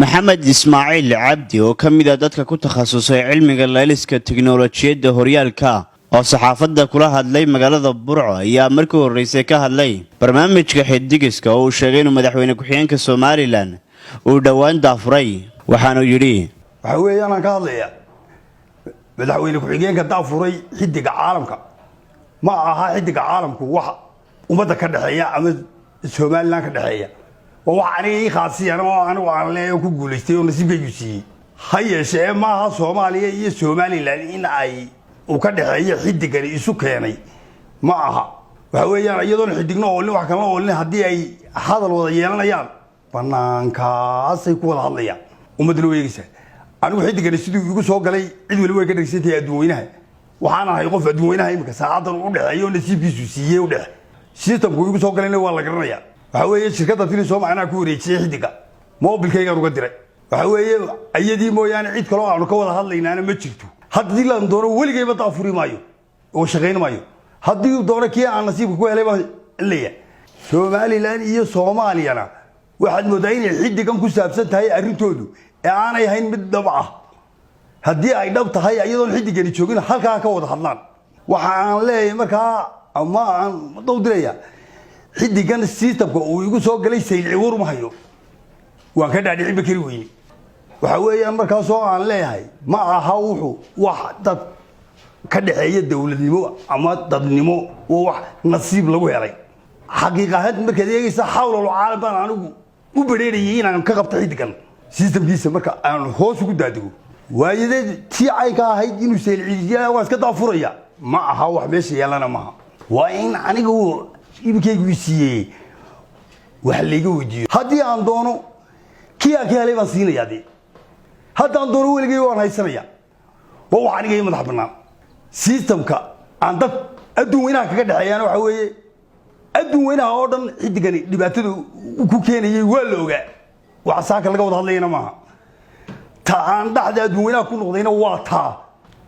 Maxamed Ismaaciil Cabdi oo ka mid ah dadka ku takhasusay cilmiga layliska teknolojiyadda horyaalka oo saxaafadda kula hadlay magaalada Burco ayaa markii horreysay ka hadlay barnaamijka xidigiska oo uu sheegay inuu madaxweyne ku-xigeenka Somaliland uu dhowaan daafuray. Waxaanuu yidhi: Waxaa weeyaan aan ka hadlaya madaxweyne ku-xigeenka daafuray xidiga caalamka. Ma aha xidiga caalamku wax ummadda ka dhexeeya ama Somaliland ka dhexeeya. Waa wax aniga ii khaasiyan oo anigu aan leeyahay oo ku guulaystay oo nasiibkaygu siiyey. Ha yeeshee, maaha Soomaaliya iyo Somaliland in ay uu ka dhexeeyo xidigani isu keenay, ma aha. Waxa weeyaan, iyadoon xidigno oolin, wax kalena oolin, haddii ay hadal wada yeelanayaan, banaankaasay ku wada hadlayaan, ummadduna weegaysa. Anigu xidigani siduu igu soo galay cid wali way ka dhegsantahay adduun weynaha. Waxaan ahay qof adduun weynaha imika saacadan u dhexeeyo oo nasiibkiisu siiyey u dhex. Systemku igu soo galayna waa la garanayaa. Waxa weeye, shirkadda Telesom anaa ku wareejiyey xidiga, mobilkaygaan uga diray. Waxa weeye, iyadii mooyaane cid kaloo aanu ka wada hadlaynaana ma jirto. Haddii laan doono, weligayba daafuri maayo oo shaqayn maayo. Haddii doono, kii aan nasiibka ku helay baan leeyahay. Somaliland iyo Soomaaliyana waxaad moodaa inay xidigan ku saabsan tahay arrintoodu ee aanay ahayn mid dhab ah. Haddii ay dhab tahay, iyadoon xidigani joogin, halkaa ka wada hadlaan. Waxa aan leeyahay markaa ama aan dawdiraya, xidigan systemka uu igu soo galay Saylici war uma hayo, waan ka dhaadhicinba kari weyne. Waxa weeyaan markaasoo aan leeyahay, ma aha wuxuu wax dad ka dhexeeya dowladnimo ama dadnimo, waa wax nasiib lagu helay. Xaqiiq ahaan markaad eegaysa, xawlalo caalam baan anigu u badheerayay inaan ka qabto xidigan systemkiisa. Marka aan hoos ugu daadego, waayadee tii caynka ahayd inuu Saylici waan iska daafuraya, ma aha. Wax meesha yeelana maaha. Waa in aniga ibikaygu siiyey wax layga weydiiyo. Haddii aan doono, kii aan ka helay baan siinaya dee. Haddaan doono, weligay waan haysanaya. Waa wax aniga ii madax bannaan. Systemka aan dad adduun weynaha kaga dhexeeyaan waxa weeye, adduun weynaha oo dhan xidigani dhibaatada ku keenayay waa la ogaa. Wax saaka laga wada hadlayana maaha. Ta aan dhaxda adduun weynaha ku noqdayna waa taa.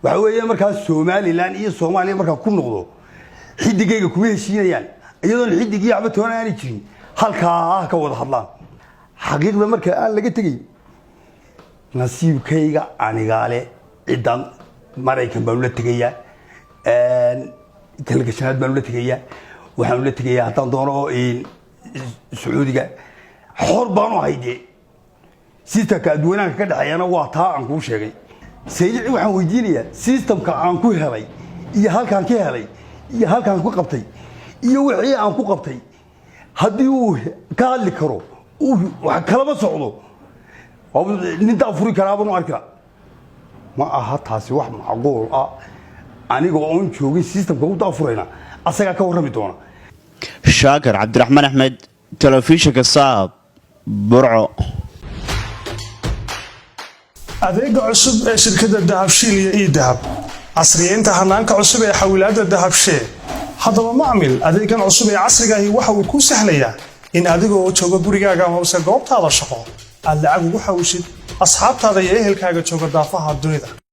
Waxa weeye, markaas Somaliland iyo Soomaaliya markaa ku noqdo, xidigayga kuma heshiinayaan. Iyadoon xidig iyo waxba toona aanay jirin, halkaa ka wada hadlaan. Xaqiiqda marka aan laga tegay, nasiibkayga anigaale. Ciddaan Maraykan baan ula tegayaa, Talgashanaad baan ula tegayaa, waxaan ula tegayaa haddaan doono Sacuudiga. Xor baanu ahay dee. Systemka adduweynaha ka dhexeeyana waa taa aan kuu sheegay. Saylici waxaan weydiinayaa systemka aan ku helay iyo halkaan ka helay iyo halkaan ku qabtay iyo wixii aan ku qabtay. Haddii uu ka hadli karo, uu wax kalama socdo, nin daafuri karaabanu arki. Ma aha taasi wax macquul ah. Aniga oon joogin systemka u daafurayna, asagaa ka warrami doona. Shaakir Cabdiraxmaan Axmed, telefishinka Saab, Burco. Adeega cusub ee shirkadda Dahabshiil iyo eDahab, casriyeynta hanaanka cusub ee xawilaadda Dahabshee. Haddaba macmil, adeegan cusub ee casriga ahi waxa uu kuu sahlayaa in adigoo jooga gurigaaga amase goobtaada shaqo aad lacag ugu xawishid asxaabtaada iyo ehelkaaga jooga daafaha dunida.